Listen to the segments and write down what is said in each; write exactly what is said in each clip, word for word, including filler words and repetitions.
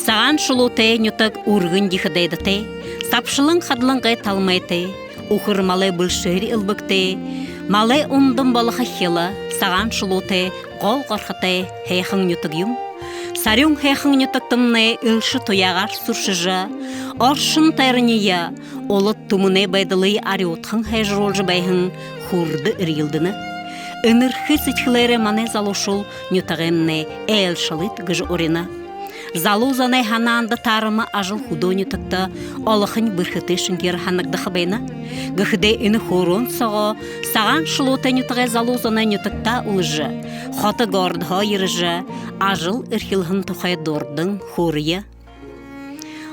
Сагаан Шулуутай нютаг үргэн ехэ дайдатай, сабшалан хадалангай талмайтай, үхэр малай бэлшээри элбэгтэй, малай ундан болохо хила Сагаан Шулуутай гол горхотой һайхан нютаг юм. Сарюун һайхан нютагтамнай элшэ туяагаар сүршэжэ, оршон тойрониие, улад түмэнэй байдалые арюудхан һайжаруулжа байһан хүрдэ эрьелдэнэ. Энэрхы сэдьхэлээрээ манай залуушуул нютагаймнай айлшалыт гэжэ урина. Залуу зоной һанаанда таарама ажал хүдөө нютагта олохонь бэрхэтэй шэнгеэр һанагдаха байна. Гэхэдээ энэ хөөрөөн соогоо Сагаан Шулуутай нютагай залуу зоной нютагтаа үлэжэ, хото городһоо ерэжэ, ажал эрхилһэн тухай дурдан хөөрөө.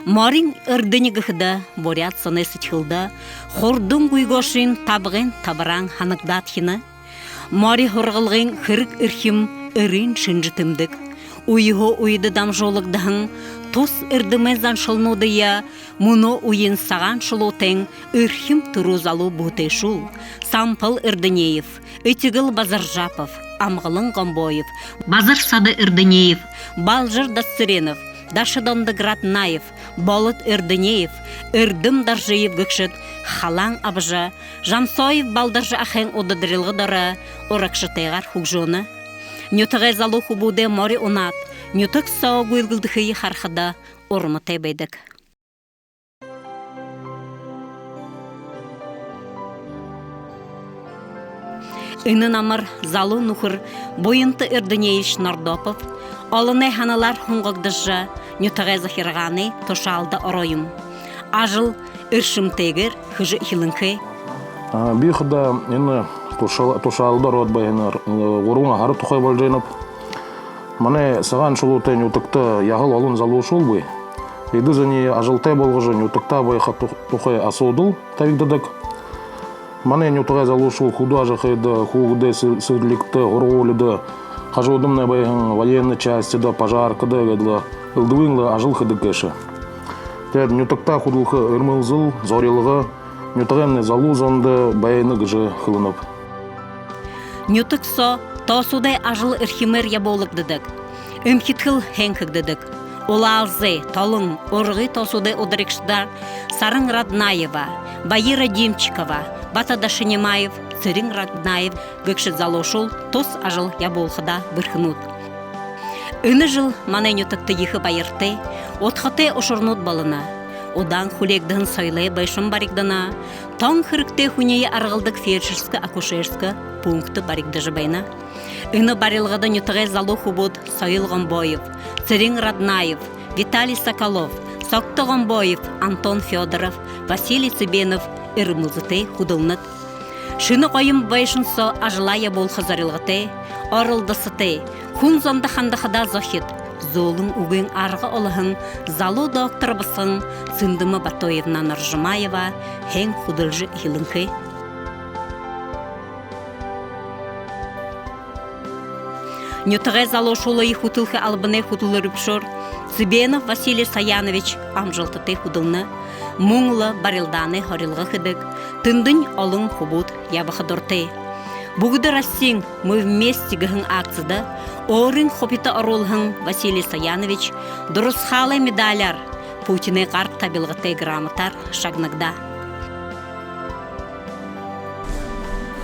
Морин эрдэни гэхэдэ, буряад зоной сэдьхэлдэ хурдан гүйгөөшын табгын табараан һанагдаад хэнэ. Мори һургалгын хэрэг эрхим эрын шэнжэ тэмдэг. Үеһөө үедэ дамжуулагдаһан тус эрдэмэй заншалнуудые мүнөө үеын Сагаан Шулуутайн эрхим түрүү залуу бүһэтэйшүүл Сампал Эрдынеев, Этигэл Базаржапов, Амгалан Гомбоев, Базар Сада Эрдынеев, Балжир Дашицыренов, Дашидондог Раднаев, Болод Эрдынеев, Эрдэм Доржиев гэгшэд халаан абажа, Жамсоев Балдоржо ахайн удадарилга доро урагшатайгаар хүгжөөнэ. Нютагай залуу хүбүүдэй мори унаад, нютаг соо гүйлгэлдэхые харахада урматай байдаг. Энэ намар залуу нүхэр Буянта Эрдынеевич Нордопов олоной һаналаар һунгагдажа, нютагай захиргаанай тушаалда ороо юм. Ажал эршэмтэйгээр хэжэ эхилэнхэй. А, би хадаа энэ тушаал-, тушаалда ороод байһанаар, э, гурбан һара тухай болжо байнаб. Манай Сагаан Шулуутай нютагта яһала олон залуушуул бии. Эдэ зониие ажалтай болгожо, нютагтаа байха тух-, тухай асуудал табигдадаг. Манай нютагай залуушуул хүдөө ажахыда, хүүгэдэй сэ-, сэдьхэлдэ, һургуулида, хажуудамнай байһан военный частида, пожаркада гээд лэ элдэбын лэ ажал хэдэг гээшэ. Тиигээд нютагтаа хүдэлхэ эрмэлзэл, зорилго нютагаймнай залуу зондо байна гэжэ хэлэнэб. Нютаг соо ТОС-уудай ажал эрхимээр ябуулагдадаг. Эмхидхэл һайн хэгдэдэг. Улаалзай, Толон, Ургы ТОС-уудай ударигшадаар Саран Раднаева, Баира Димчикова, Бата Дашинимаев, Цырен Раднаев гэгшэд залуушуул тус ажал ябуулхадаа бэрхэнүүд. Энэ жэл манай нютагта ехэ баяртай, удхатай ушарнууд болоно. Удаан хүлеэгдэһэн соёлой байшан баригдана. Тон хэрэгтэй хүниие аргалдаг фельдшерско-акушерско пункт баригдажа байна. Энэ барилгада нютагай залуу хүбүүд Соёл Гомбоев, Цырен Раднаев, Виталий Соколов, Согто Гомбоев, Антон Фёдоров, Василий Цыбенов эрмэлзэтэй хүдэлнэд. Шэнэ гоём байшан соо ажалаа ябуулха зорилготой, оролдосотой, хүн зондо хандахадаа зохид, зөөлэн үгын арга олоһон залуу доктор басаган Цындыма Батоевна Норжимаева һайн хүдэлжэ эхилэнхэй. Нютагай залуушуулые хүтэлхэ албанай хүтэлбэрилэгшөөр Цыбенов Василий Саянович амжалтатай хүдэлнэ. Мүн лэ барилдаанай һорилго хэдэг, тэндэнь олон хүбүүд ябаха дуратай. Бүгэдэ Россиин «Мы вместе» гэһэн акцида өөрын хубита оруулһан Василий Саянович дурасхаалай медаляар, Путинай гар табилгатай грамотаар шагнагдаа.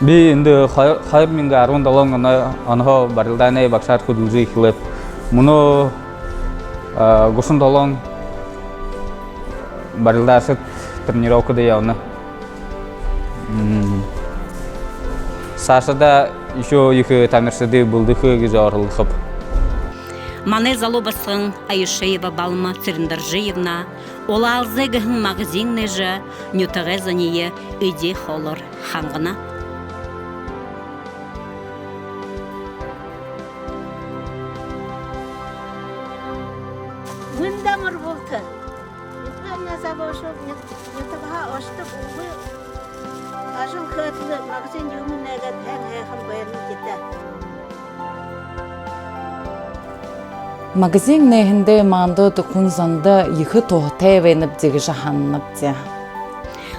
Би эндэ хо-, хоёр мянга арбан долоон оно-, онһоо барилдаанай багшаар хүдэлжэ эхилээб. Мүнөө, а, гушан долоон барилдаашад тренировкада ябана. М. Саашадаа ещё ехэ тамиршадые бэлдэхэ гэжэ оролдохоб. Манай залуу басаган Аюшеева Балма Цырендоржиевна Улаалзай гэһэн магазин нээжэ, нютагай зониие эдеэ хоолоор хангана. Мэндэ амар болтогой. Нютагаймнай залуушуул нют-, нютагһаа ошодог үгы, ажал хэдэг, магазин юумэ нээгээд, һайн һайхан байнабди даа. Магазин нээһэндээ манда, хүн зондо ехэ туһатай байнабди гэжэ һананабди.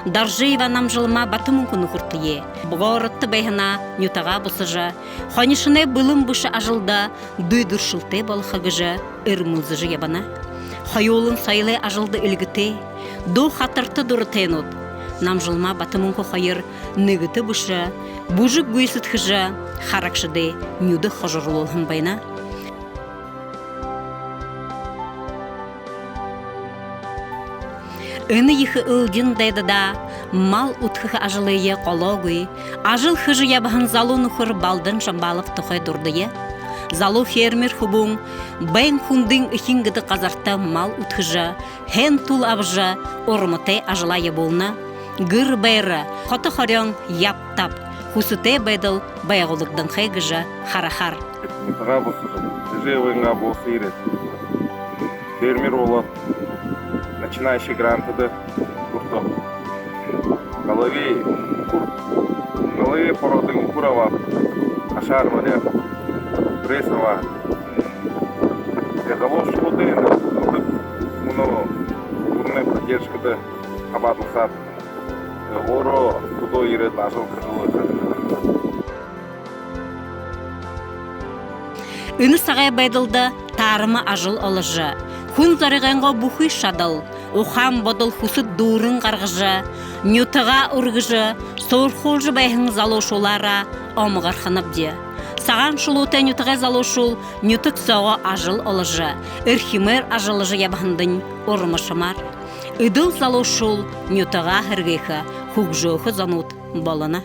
Доржиева Намжилма Батамүнхэ нүхэртэеэ городто байһанаа нютагаа бусажа, хонишоной бэлэн бэшэ ажалда дүй дүршэлтэй болохо гэжэ эрмэлзэжэ ябана. Хоюулан соёлой ажалда эльгэтэй, дуу хатарта дуратайнууд Намжилма, Батамүнхэ хоёр нэгэтэ бэшэ, бүжэг гүйсэдхэжэ, харагшадай нюдэ хожорлуулһан байна. Энэ ехэ элдин дайдада мал үдхэхэ ажалые голоогүй ажал хэжэ ябаһан залуу нүхэр Балдан Жамбалов тухай дурдая. Залуу фермер хүбүүн Баян-Хүндын эхин гэдэг газарта мал үдхэжэ, һайн түл абажа, урматай ажалаа ябуулна. Гэр байра, хото хорёон яб таб, хүсэтэй байдал байгуулагданхай гэжэ харахаар. Нютагаа бусажа, Хэжээбэйнгээ бууса ерээд, фермер болоод, начинающий грантада дуртоо. Головей, укур, головей породын укур абаа, ашаар баряа, пресс абаа. Тээ залуушуулда энэ мүнөө гүрэнэй поддержкада хабаадалсаад, өөрөө хүдөө ерээд ажал хэжэ лэ. Энэ сагай байдалда таарама ажал оложо, хүн зоригойнгоо бүхы шадал, ухаан бодол, хүсэд дүүрэн гаргажа, нютагаа үргэжэ, суурхуулжа байһан залуушуулаараа омогорхонобди. Сагаан шулуутай нютагай залуушуул нютаг соогоо ажал оложо, эрхимээр ажаллажа ябаһандань урмашамаар. Эдэл залуушуул нютагаа һэргээхэ, хүгжөөхэ зонууд болоно.